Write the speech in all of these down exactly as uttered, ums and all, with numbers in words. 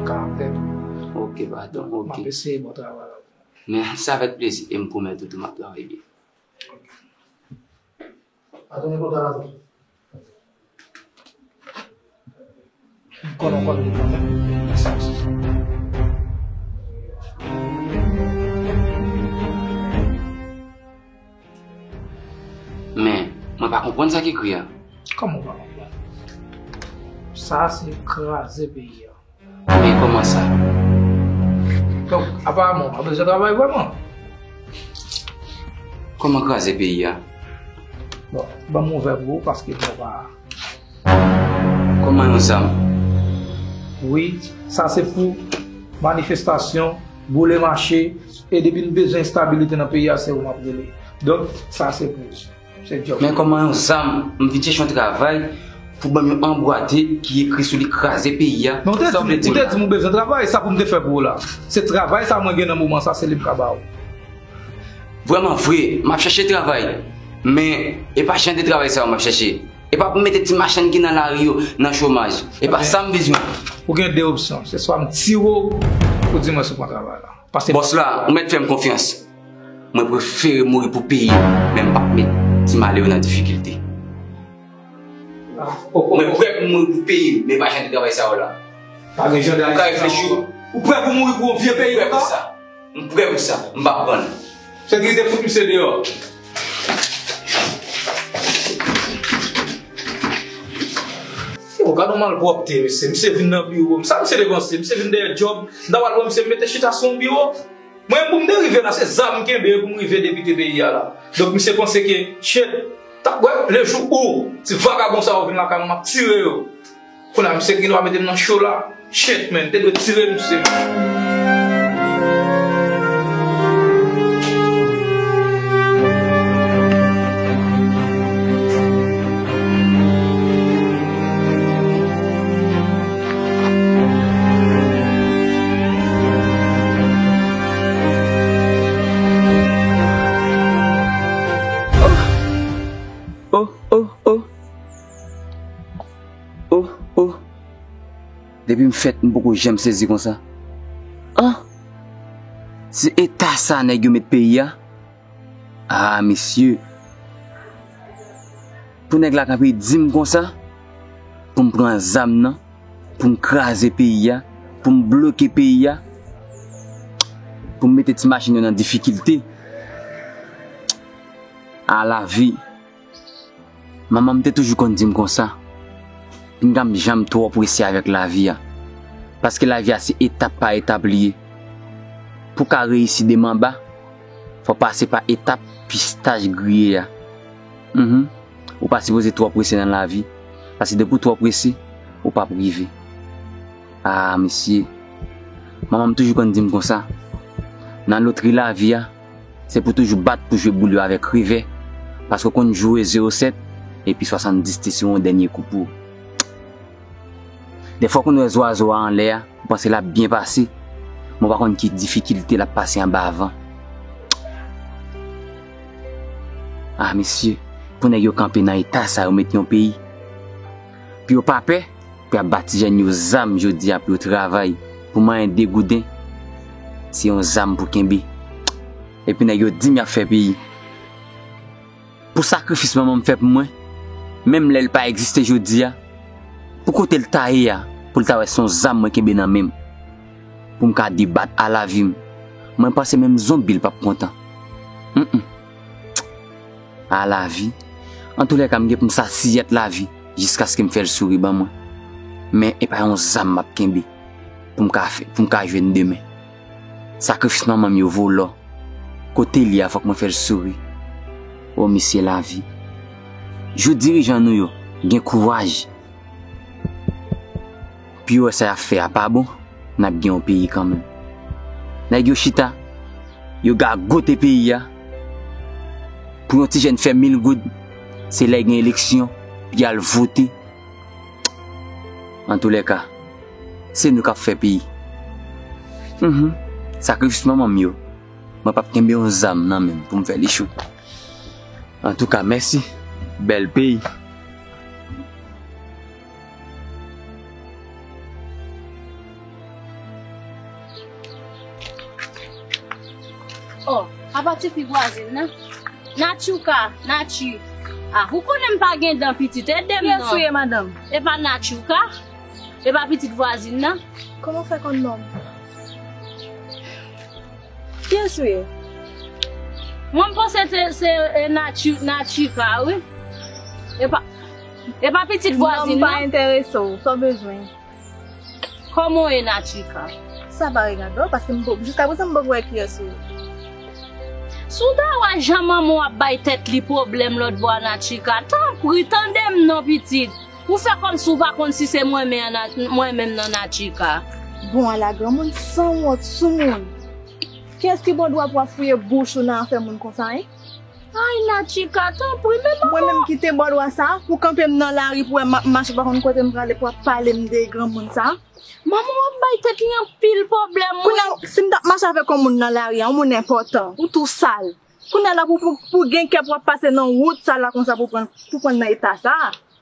karaktè tou. Ok, patwon, ok. M ap eseye bon travay la. Men, se avèk plezi, e m pwomèt ou tou, m ap travay byen. Ok. Patwon, e kontan la tou. M konnen w konn li kanmenm. Men, mwen pa konprann sa k ekri a. Kòman w pa konprann? Sa se kraze peyi a. Men kòman sa? Donk, aparamman, w pa bezwen travay vrèman. Kòman kraze peyi a? Bon, ban m ouvè pou ou paske bon pa. Kòman yon zam? Wi, sa se pou manifestasyon, boule mache, e depi n bezwen estabilite nan peyi a, se ou m ap rele. Donk, sa se pou ou. Se djòb. Men kòman yon zam, m vin chèche yon travay pou ban m yon anbwate ki ekri sou li kraze peyi a. Men ou te di m, ou te di m ou bezwen travay, sa pou m te fè pou ou la. Se travay sa mwen gen nan moman sa, se li m ka ba ou. Vrèman vre, m ap chèche travay. Men, e pa jan de travay sa yo m ap chèche. E pa pou mete ti machann ki nan lari yo nan chomaj. E pa sa m bezwen. Ou gen de opsyon. Se swa m tire w, ou di mwen si w pran travay la. Paske bòs la, ou mèt fè m konfyans. Mwen prefere mouri pou peyi m, men m p ap met ti malere nan difikilte. Mwen prè pou mouri pou peyi m, men pa jan de travay sa yo la. Pa gen jan de aksyon. Ou ka reflechi. Ou prè pou mouri pou yon vye peyi konsa? M prè pou sa. M prè pou sa. M p ap pran l. Sekirite fout misye deyò. Yo, gad yon malpwòpte, mesye. Misye vin nan biwo m. Sa misye te panse? Misye vin dèyè djòb. M ta pral pran misye, m mete chita sou yon biwo. Mwen, pou m te rive la, se zam m kenbe pou m rive depite peyi a la. Donk, misye panse ke, shit, t ap wè, lejou ou, ti vagabon sa yo vin lakay mwen, m ap tire yo. Kounye a, misye gen dwa mete m nan cho la. Shit, man, te dwe tire misye. Oh, oh, oh. Oh, oh. Depi m fèt, m poko janm sezi konsa. Ah! Se eta sa nèg yo met peyi a? Ah, mesye. Pou nèg la kanpe di m konsa, pou m pran zam nan, pou m kraze peyi a, pou m bloke peyi a, pou m mete ti machin yo nan difikilte. A lavi. Manman m te toujou konn di m konsa, pinga m janm twò prese avèk lavi a. Paske lavi a se etap pa etap li ye. Pou w ka reyisi demen anba, fò w pase pa etap pistaj griye a. Mhm. Ou pa sipoze twò prese nan lavi. Paske depi w twò prese, ou p ap rive. Ah, mesye. Manman m toujou konn di m konsa, nan lotri lavi a, se pou toujou bat pou jwe boul yo avèk revè, paske w konn jwe zewo sèt, epi swasanndis te se yon dènye kou pou ou. Dèfwa w konn wè zwazo a anlè a, ou panse l ap byen pase, men w pa konn ki difikilte l ap pase anba van. Ah, mesye, pou nèg yo kanpe nan eta sa yo met yon peyi, pou yo pa pè, pou y ap ba ti jèn yo zam jodi a pou yo travay, pou manyen de gouden, se yon zam pou kenbe. Epi nèg yo di m y ap fè peyi. Pou sakrifis manman m fè pou mwen, menm lè l pa egziste jodi a, pou kote l ta ye a, pou l ta wè se yon zam mwen kenbe nan men m, pou m ka debat a lavi m. Mwen panse menm zonbi l p ap kontan. Mm, mm. A lavi. Antoulèka, m gen pou m sasiyèt lavi jiskaske m fè l souri ban mwen. Men e pa yon zam m ap kenbe pou m ka fè, pou m ka jwenn demen. Sakrifis manman m yo vo lò. Kote l ye a, fòk mwen fè l souri. O mesye lavi. Jou dirijan nou yo gen kouraj. Pou yo wè sa y ap fè a pa bon, n ap gen yon peyi kanmenm. Nèg yo chita, yo gagote peyi a. Pou yon ti jèn fè mil goud, se lè gen eleksyon, pou y al vote. Antoulèka, se nou k ap fè peyi. Mhm. Sakrifis manman m yo, mwen p ap kenbe yon zam nan men m pou m fè li cho. Antouka, mèsi. Bèl peyi. Apa tifi vwazin nan? Natchouka, Natchi. Ah, ou konnen m pa gen dan pitit, ede m non. Kiyès ou ye, madanm? E pa Natchouka? E pa pitit vwazin nan? Kòman w fè konn non m? Kiyès ou ye? Mwen, m panse se, se, e, Natchi-, Natchika, wi. E pa, e pa pitit vwazin nan? Non, m pa enterese w. Sa w bezwen? Kòman w ye, Natchika? Sa pa regade w, paske m po-, jiska prezan m poko wè kiyès ou ye. Si w ta wè jan manman w ap bay tèt li pwoblèm lòt bò a, Natchika, tanpri, tande m non, pitit. Ou fè kòmsi w pa konn si se mwen menm nan, mwen menm nan, Natchika. Bon, ala granmoun sanwont, soumoun. Kiyès ki ba w dwa pou w ap fouye bouch ou nan afè moun konsa, en? Ay, Natchika, tanpri, men manman. Mwen menm ki te ba w dwa sa, pou w kanpe m nan lari, pou w wè m ap mache, w pa konn kote m prale, pou w ap pale m de granmoun sa. Manman w ap bay tèt li anpil pwoblèm, wi. Kounye a, si m t ap mache avèk yon moun nan lari a, yon moun enpòtan, ou tou sal. Kounye a la pou, pou, pou gen kè pou w ap pase nan wout sa la konsa pou pran, pou pran nan eta sa.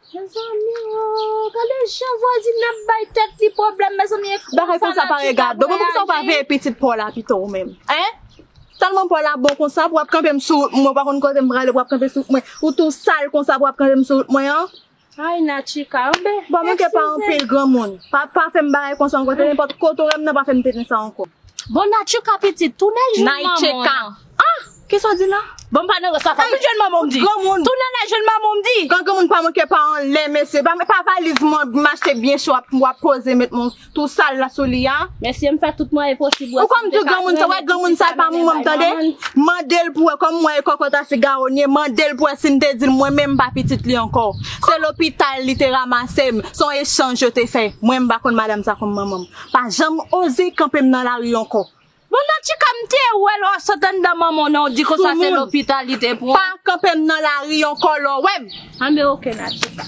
Mezanmi, oh, gade jan vwazin nan ap bay tèt li pwoblèm, mezanmi, e konsa. Bagay konsa pa regade w. Bon, poukisa w pa veye pitit pa w la pito ou menm? Hein? Tèlman pa w la bon konsa pou w ap kanpe m sou wout mwen, ou pa konn kote m prale pou w ap kanpe sou wout mwen. Ou tou sal konsa pou w ap kanpe m sou wout mwen an? Ay, Natchika, anben. Bon, manke pa anpil granmoun. Pa, pa fè m bagay konsa ankò. Te nenpòt kote w wè m nan, pa fè m tenten sa ankò. Bon, Natchika pitit, tounen jwenn manman w nan. Ah! Kisa w di la? Bon, m pa nan rès la, fò m vin jwenn manman w m di. Granmoun. Tounen al jwenn manman w m di. Gran granmoun pa manke pa anlè, mesye. Pa, pa valiz mwen, m achte byen cho, w ap, w ap poze met mwen tou sal la sou li a. Mesye, m fè tout mwayen posib. Ou konn di granmoun sa, wè granmoun sa pa manman m tande. Mande l pou wè kòm mwen e kòkòt a figa w ye, mande l pou wè si m te di l mwen menm m pa pitit li ankò. Se lopital li te ranmase m, se yon echanj yo te fè. Mwen m pa konn madanm sa kòm manman m. Pa janm oze kanpe m nan lari ankò. Bon, Natchika, m te wè l w ap sot anndan manman w nan, w di konsa se lopital li te pran. Pa kanpe m nan lari ankò lè w wè m. Anben, oke, Natchika.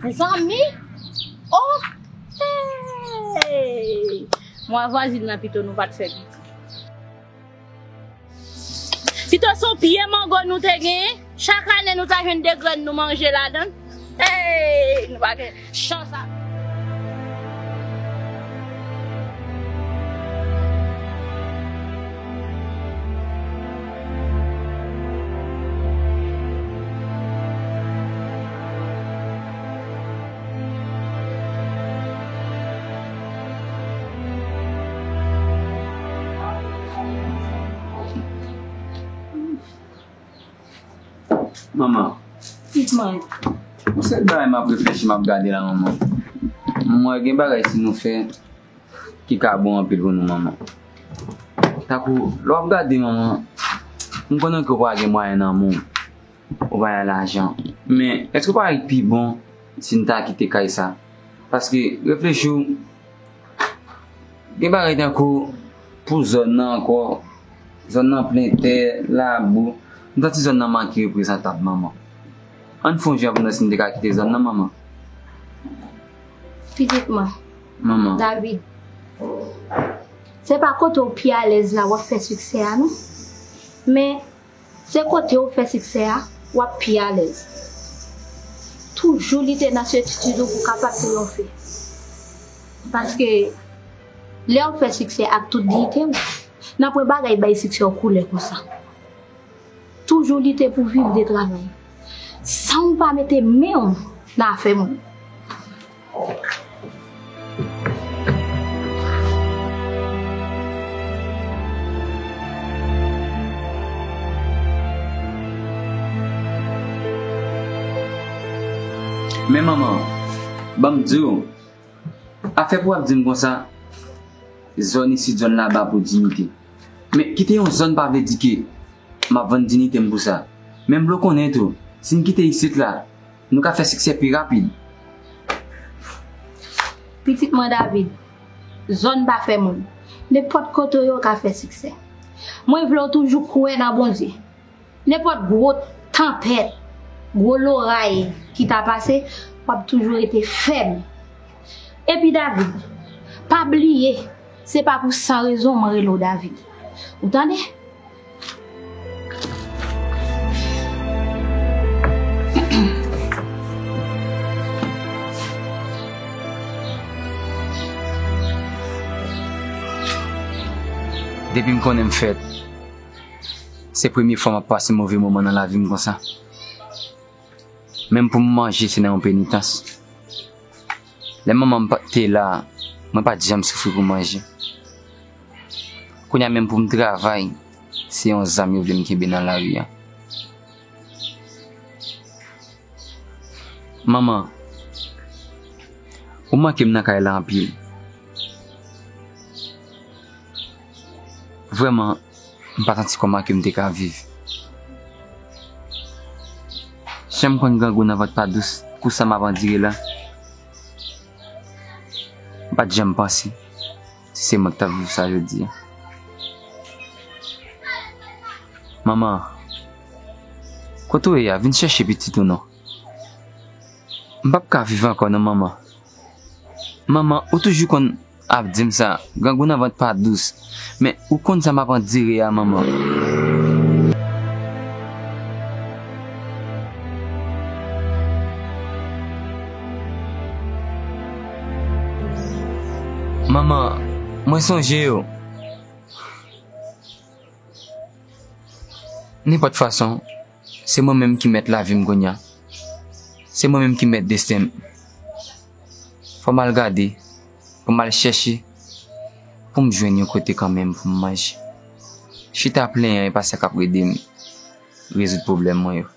Mezanmi. Oh! Hey! Mwen vwazin nan pito nou pa t fè pitit. Pito se yon pye mango nou te genyen. Chak ane nou ta jwenn de grenn nou manje ladan l. Hey, nou pa gen chans a. Manman. Pitit mwen. Yon sèl bagay m ap reflechi, m ap gade la, manman. M wè gen bagay si nou fè ki ka bon anpil pou nou, manman. Tankou, lè w ap gade, manman, m konnen ke w pa gen mwayen nan men w, ou pa gen lajan. Men, èske w pa wè pi bon si n ta kite kay sa? Paske, reflechi w, gen bagay tankou pou zòn nan ankò, zòn nan plen tè, labou. M santi zòn nan manke reprezantab, manman. Ann fè yon jan pou nou si n te ka kite zòn nan, manman. Pitit mwen. Manman. David. Se pa kote w pi alèz la w ap fè siksè a, non. Men, se kote w fè siksè a, w ap pi alèz. Toujou lite nan sètitid ou pou w kapab triyonfe. Paske lè w fè siksè ak tout diyite w, nanpwen bagay bay siksè w koulè konsa. Toujou lite pou viv de travay. San w pa mete men w nan afè moun. Men manman, ban m di w, afè pou w ap di m konsa, zòn isit, zòn laba pou diyite. Men kite yon zòn pa vle di ke m ap vann diyite m pou sa. Men m vle w konnen tou, si n kite isit la, nou ka fè siksè pi rapid. Pitit mwen David, zòn pa fè moun. Nenpòt kote w ye w ka fè siksè. Mwen vle w toujou kwè nan Bondye. Nenpòt gwo tanpèt, gwo loray ki ta pase, w ap toujou rete fèm. Epi David, pa bliye, se pa pou san rezon mwen rele w David. Ou tande? Depi m konnen m fèt, Se premye fwa m ap pase move moman nan lavi m konsa. Menm pou m manje, se nan yon penitans. Lè manman m pa t te la, mwen pa t janm soufri pou manje. Kounye a menm pou m travay, se yon zam yo vle m kenbe nan lari a. Manman, ou manke m nan kay la anpil. Vrèman, m pa santi kòman ke m te ka viv. Jan m konn grangou nan vant pa dous, kou sa m ap andire la, m pa t janm panse si se mwen k t ap viv sa jodi a. Manman, kote w ye a? Vin chèche pitit ou non. M p ap ka viv ankò non, manman. Manman, ou toujou konn ap di m sa, grangou nan vant pa dous. Men, ou konn sa m ap andire a, manman. Manman, mwen sonje yo. Nenpòt fason, se mwen menm ki mèt lavi m kounye a. Se mwen menm ki mèt desten m. Fò m al gade, pou m al chèche, pou m jwenn yon kote kanmenm pou m manje. Chita plenyen an e pa sa k ap ede m rezoud pwoblèm mwen yo.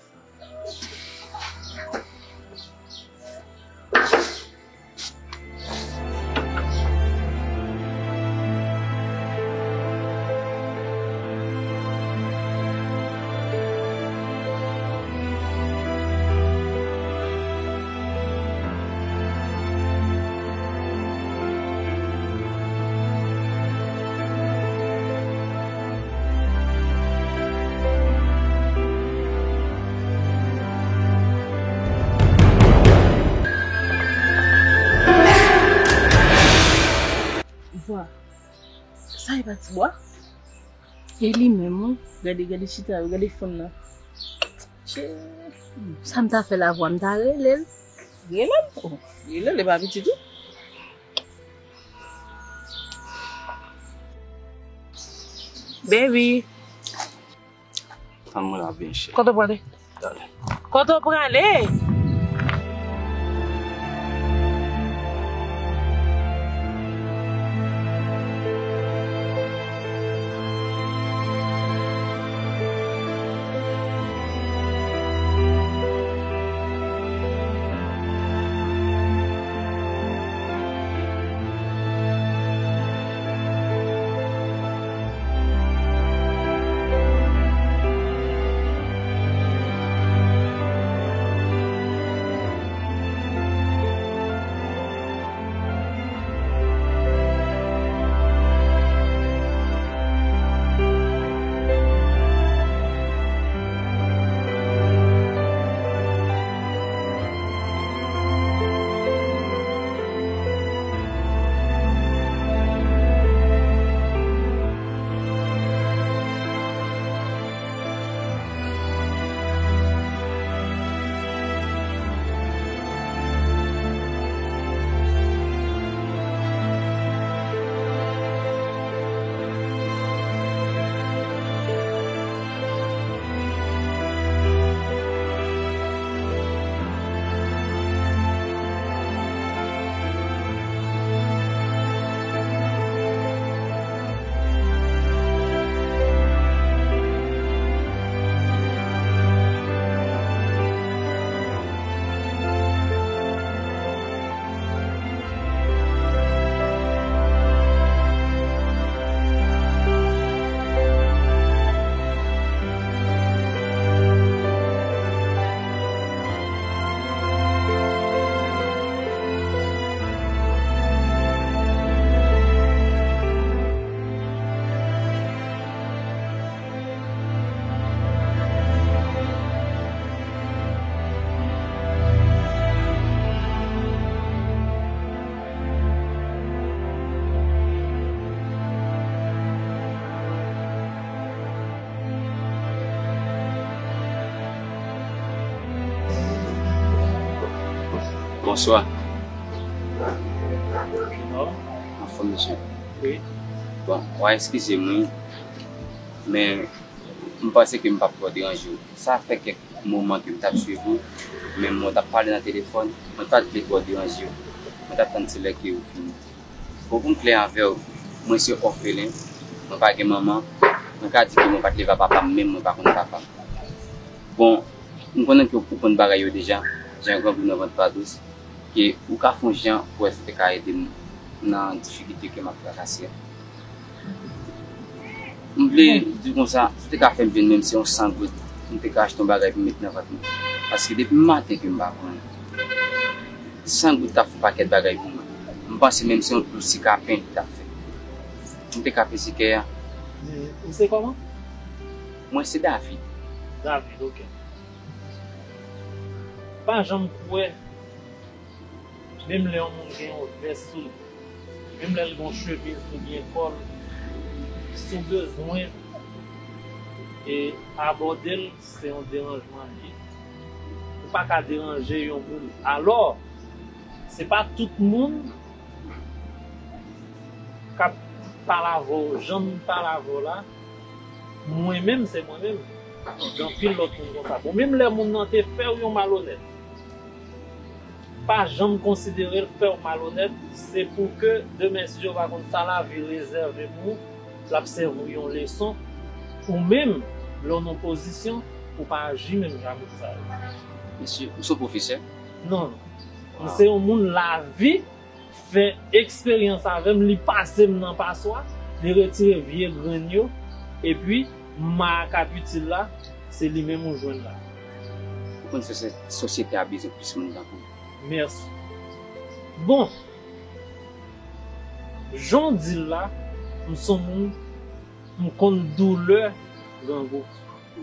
Vwa. Sa e pa Tibwa? E li menm, wi. Gade, gade chita yo, gade fanm nan. Tchè. Sa m ta fè la vwa, m ta rele l. Rele l? Oh, rele l, e pa pitit ou. Baby. Tann mwen la byen chè. Kote w prale? Talè. Kote w prale? Bonswa. Anfòm, mesye? Wi. Bon, w a eskize m, wi. Men, M panse ke m p ap twò deranje w. Sa fè kèk moman ke m t ap swiv ou, men mwen t ap pale nan telefòn, mwen pa t vle twò deranje w. Mwen t ap tann se lè ke ou fini. Bon, pou m klè avè w, mwen se òfelen, mwen pa gen manman, mwen ka di ke mwen pa t leve a papa m, menm mwen pa konn papa m. Bon, m konnen ke ou konn bagay yo deja, jan grangou nan vant pa dous, ke ou ka fè yon jan pou wè si w te ka ede m nan difikilte ke m ap travèse a. M vle di konsa, si w te ka fè m jwenn menm si yon san goud, m te ka achte yon bagay pou m met nan vant mwen. Paske depi maten ke m pa pran anyen. San goud t ap fè yon pakèt bagay pou mwen. M panse menm si yon tou sikapen li t ap fè. M te ka peze kè a. Ou se kòman? Mwen se David. David, ok. Pa janm kwè, menm lè yon moun gen yon vès sou li, menm lè l gen yon chemiz oubyen kòl, si w bezwen e abòde l, se yon deranjman li ye. Ou pa ka deranje yon moun. Alò, se pa tout moun k ap pale avè w, jan m pale avè w la, mwen menm, se mwen menm. Gen anpil lòt moun konsa. Bon, menm lè moun nan te fè w yon malonèt, pa janm konsidere l fè w malonèt, se pou ke demen, si Jewova konn sa lavi rezève pou ou, l ap sèvi w yon leson, ou menm, lè w nan pozisyon, pou w pa aji menm jan moun sa yo. Mesye, ou se yon pwofesè? Non, non. M se yon moun lavi fè eksperyans avè m, li pase m nan paswa, li retire vye grenn yo, epi ma k ap itil la, se li menm ou jwenn la. Ou konn sosyete a bezwen plis moun tankou w. Mèsi. Bon, jan w di l la, m se yon moun, m konn doulè grangou.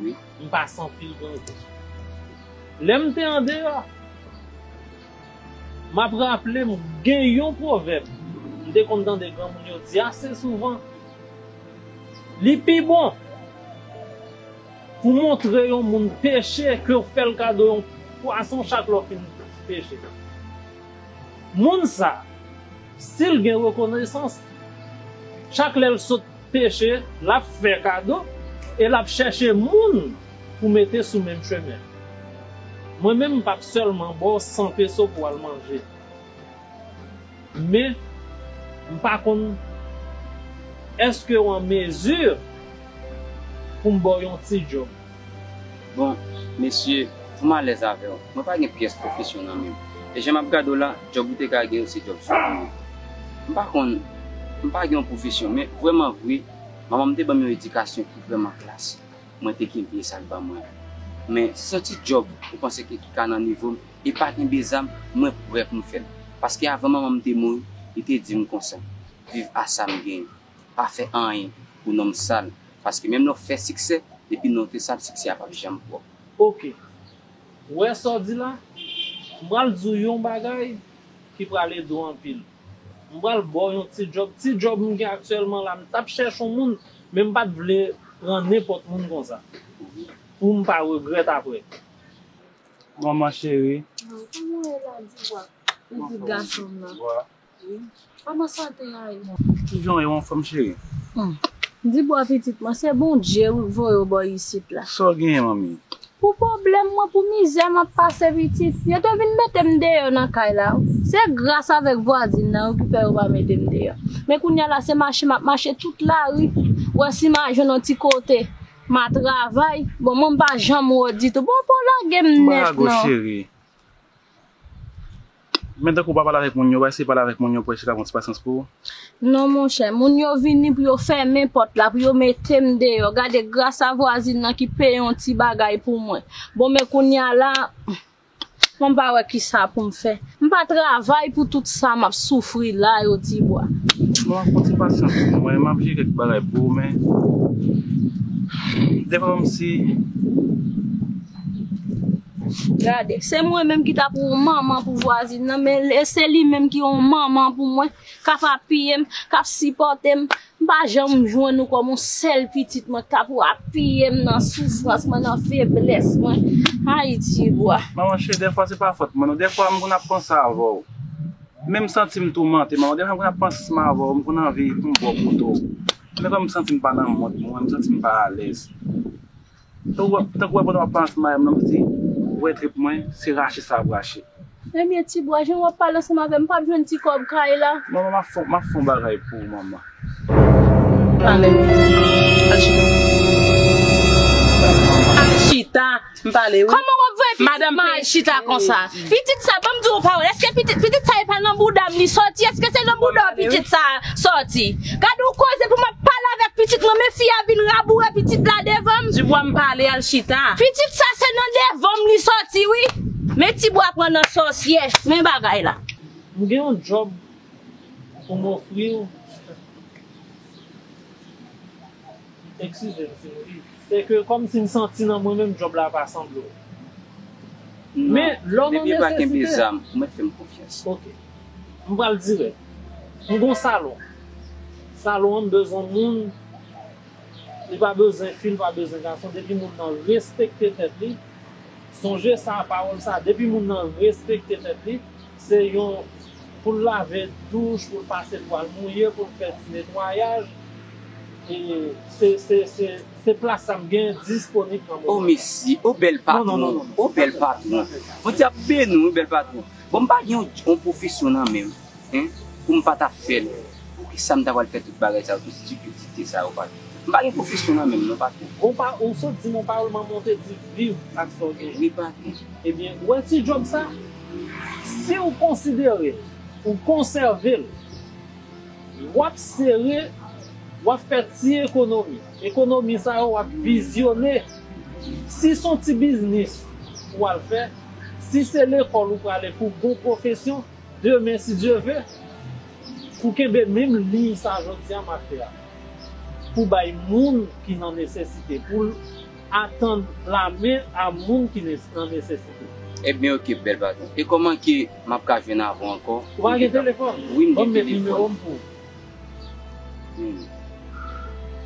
Wi. M pase anpil grangou. Lè m te andeyò, m ap raple m gen yon pwovèb m te konn tande granmoun yo di ase souvan. Li pi bon pou montre yon moun peche ke w fè l kado yon pwason chak lè w fin peche. Moun sa, si l gen rekonesans, chak lè l sot peche, l ap fè kado e l ap chèche moun pou mete sou menm chemen. Mwen menm, m p ap sèlman ba w san peso pou w al manje. Men, m pa konn èske w an mezi pou m ba w yon ti djòb. Bon, mesye, pou m alèz avè w, mwen pa gen pyès pwofesyon nan men m. E jan m ap gade w la, djòb ou te ka gen yo se djòb sou kou yo. M pa konn, m pa gen yon pwofesyon, men vrèman vre, manman m te ban m yon edikasyon ki vrèman klas. Mwen te kenbe sa l ban mwen. Men, si se yon ti djòb ou panse ke ki ka nan nivo m, e pa kenbe zam, mwen prè pou m fè l. Paske avan manman m te mouri, li te di m konsa, viv a sa m genyen. Pa fè anyen pou non m sal. Paske menm lè w fè siksè, depi non w te sal, siksè a p ap janm pwòp. Ok. Ou wè sa w di la? M pral di w yon bagay ki pral ede w anpil. M pral ba w yon ti djòb. Ti djòb m gen aktyèlman la, m t ap chèche yon moun, men m pa t vle pran nenpòt moun konsa. Pou m pa regrèt apre. Manman cheri. Kòman w ye la, Dibwa? Pitit gason m nan. Wi. Kòman sante a ye? Kijan w ye, w anfòm cheri? Dibwa pitit mwen, se Bondye wi k voye w bò isit la. Sa w genyen, manmi? Pou pwoblèm mwen, pou mizè m ap pase pitit, yo te vin mete m deyò nan kay la wi. Se gras avèk vwazin nan wi ki fè yo pa mete m deyò. Men kounye a la, se mache m ap mache tout lari, wè si m a jwenn yon ti kote m a travay. Bon, mwen m pa janm wè w ditou. Bon, pa w lage m nèt non. Cheri. Men tankou w pa pale avèk moun yo, w pa eseye pale avèk moun yo pou eseye ka pran ti pasyans pou ou? Non, monchè. Moun yo vini pou yo fèmen pòt la, pou yo mete m deyò. Gade, gras a vwazin nan ki peye yon ti bagay pou mwen. Bon, men kounye a la, mwen m pa wè kisa pou m fè. M pa travay pou tout sa m ap soufri la yo, Dibwa. Bon, pran ti pasyans pou mwen, m ap jere kèk bagay pou ou, men dèfwa menm si Gade, se mwen menm ki ta pou yon manman pou vwazin nan, men se li menm ki yon manman pou mwen, k ap apiye m, k ap sipòte m. M pa janm jwenn ou kòm yon sèl pitit mwen k ta pou apiye m nan soufrans mwen, nan feblès mwen. Ay, Dibwa. Manman cheri, dèfwa se pa fòt mwen non, dèfwa m konn ap panse avè w. Men m santi m toumante, manman, dèfwa m konn ap panse ansanm avè w, m konn anvi pou m ba w kote w. Men kòm m santi m pa nan mond mwen, m santi m pa alèz. Tankou wè, tankou wè pandan w ap pale ansanm avè m nan, m santi ou wè trip mwen, se rache sa ap rache. Ebyen, Tibwa, jan w ap pale ansanm avè m, m p ap jwenn ti kòb kay la. Manman, m ap fè, m ap fè yon bagay pou ou, manman. Pale. Al chita. Al chita. M pale, wi. Kòman w ap voye pitit mwen al chita konsa? Pitit sa, ban m di w yon pawòl. Èske pitit, pitit sa e pa nan bouda m li sòti? Èske se nan bouda w pitit sa sòti? Gade yon koze pou m ap pale avèk pitit mwen, men fi a vin raboure pitit la devan m. Dibwa, m pale, al chita. Pitit sa se nan devan m li sòti, wi. Men Tibwa pran nan sòsyè. Men bagay la. M gen yon djòb pou m ofri w. Eskize m, Timoun. Se ke kòmsi m santi nan mwen menm djòb la pa sanble w. Men, lè w nan nesesite. Depi e pa kenbe zam, ou mèt fè m konfyans. Ok. M pral dirèk. M gon salon. Salon an, m bezwen moun. Li pa bezwen fi, li pa bezwen gason. Depi moun nan respekte tèt li, sonje sa, pawòl sa, depi moun nan respekte tèt li, se yon, pou l lave douch, pou l pase twal mouye, pou l fè ti netwayaj, e se, se, se, se plas sa m gen disponib nan moman sa. O mesye, o bèl patwon, o bèl patwon. Bondye ap beni w, wi, bèl patwon. Bon, m pa gen yon, yon pwofesyon nan men m, en, pou m pa ta fè l. Poukisa m ta pral fè tout bagay sa yo, tout stipidite sa yo, patwon? M pa gen pwofesyon nan men m, non, patwon. Ou pa, ou sot di m yon pawòl, manman, ou te di viv ak sa w genyen. Wi, patwon. Ebyen, ou wè ti djòb sa, si w konsidere, ou konsève l, w ap sere, w ap fè ti ekonomi. Ekonomi sa yo, w ap vizyone. Si se yon ti biznis ou al fè, si se lekòl ou prale pou gon pwofesyon, demen, si Dye ve, pou kenbe menm liy sa jodi a m ap fè a. Pou bay moun ki nan nesesite, pou l atann lamen a moun ki nes-, nan nesesite. Ebyen, oke, bèl patwon. E kòman ke m ap ka jwenn avè w ankò? Ou pa gen telefòn? Wi, m gen telefòn. Ban m met nimewo m pou ou. Hmm.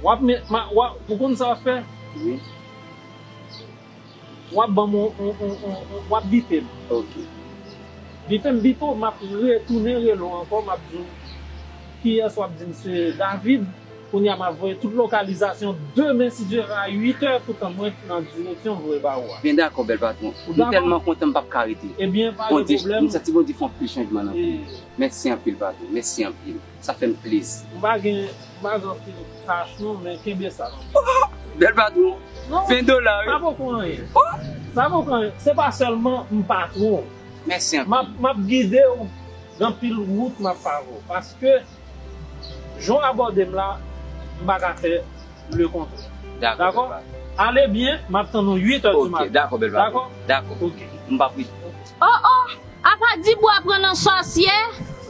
W ap met, ma, w ap, ou konn sa w ap fè? Wi. W ap ban m yon, yon, yon, yon, yon, w ap bipe m. Ok. Bipe m, bipe w, m ap retounen rele w ankò, m ap di w kiyès, w ap di m se David. Kounye a m ap voye tout lokalizasyon demen, si Dye vle, a uit è, poutan mwen nan direksyon voye ba ou a. Byen dakò, bèl patwon. M tèlman kontan m p ap ka rete. Ebyen, pa gen pwoblèm. Bondye, m santi Bondye fè anpil chanjman nan vi m. Mèsi anpil, patwon. Mèsi anpil. Sa fè m plezi. M pa gen, m pa gen anpil kach non, men kenbe sa nan men. Oh, bèl patwon. Non, ven dola, wi. Sa poko anyen. Oh. Sa poko anyen. Se pa sèlman m patwon. Mèsi anpil. M ap, m ap gide w nan pil wout m ap pave w. Paske, jan w abòde m la, m pa ka fè lekontrè. Dakò, dakò? Bèl patwon. Ale byen, m ap tann ou uit è di maten. Ok, dakò, bèl patwon. Dakò? Dakò. Ok. M p ap rete. Oh, oh! Apa Dibwa pran nan sòsyè?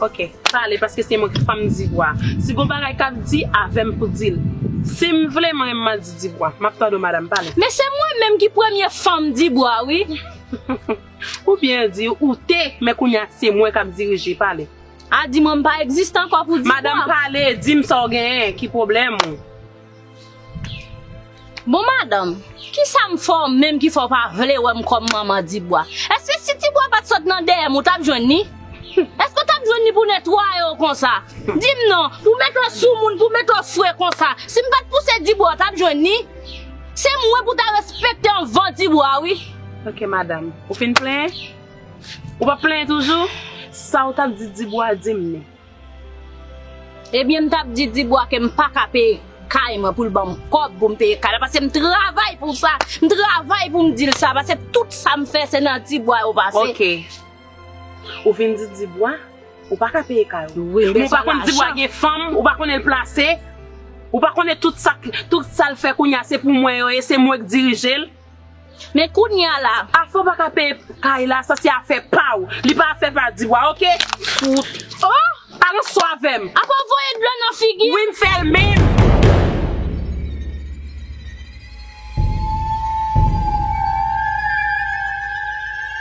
Ok, pale, paske se mwen ki fanm Dibwa. Si gon bagay k ap di, avè m pou di l. Si m vle, mwen menm m al di Dibwa. M ap tande w, madanm, pale. Men se mwen menm ki premye fanm Dibwa, wi. Ou byen di, ou te, men kounye a se mwen k ap dirije, pale. A, di mwen m pa egziste ankò pou Dibwa. Madanm, pale, di m sa w genyen, ki pwoblèm ou? Bon, madanm, kisa m fè w menm ki fè w pa vle wè m kòm manman Dibwa? Èske si Dibwa pa t sot nan dèyè m, ou t ap jwenn li? Èske w t ap jwenn li pou netwaye w konsa? Di m non, pou mete w sou moun, pou mete w fre konsa. Si m pa t pouse Dibwa, w t ap jwenn li? Se mwen pou ta respekte anvan Dibwa, wi. Ok, madanm. Ou fin plenyen? Ou p ap plenyen toujou? Sa w t ap di Dibwa, di m li. Ebyen, m t ap di Dibwa ke m pa ka peye kay mwen pou l ban m kòb pou m peye kay la, paske m travay pou sa, m travay pou m di l sa, paske tout sa m fè, se nan Dibwa yo pase. Ok. Ou vin di Dibwa, ou pa ka peye kay ou. Wi, m bezwen lajan. Men ou pa konn Dibwa gen fanm, ou pa konnen l plase, ou pa konnen tout sa, tout sa l fè kounye a, se pou mwen yo ye, se mwen k dirije l. Men kounye a la. Afè w pa ka peye kay la, sa se afè pa w. Li pa afè pa Dibwa, ok? Fout. Oh! Al ansanm avè m. Apa w voye dlo nan figi m? Wi, m fè l, men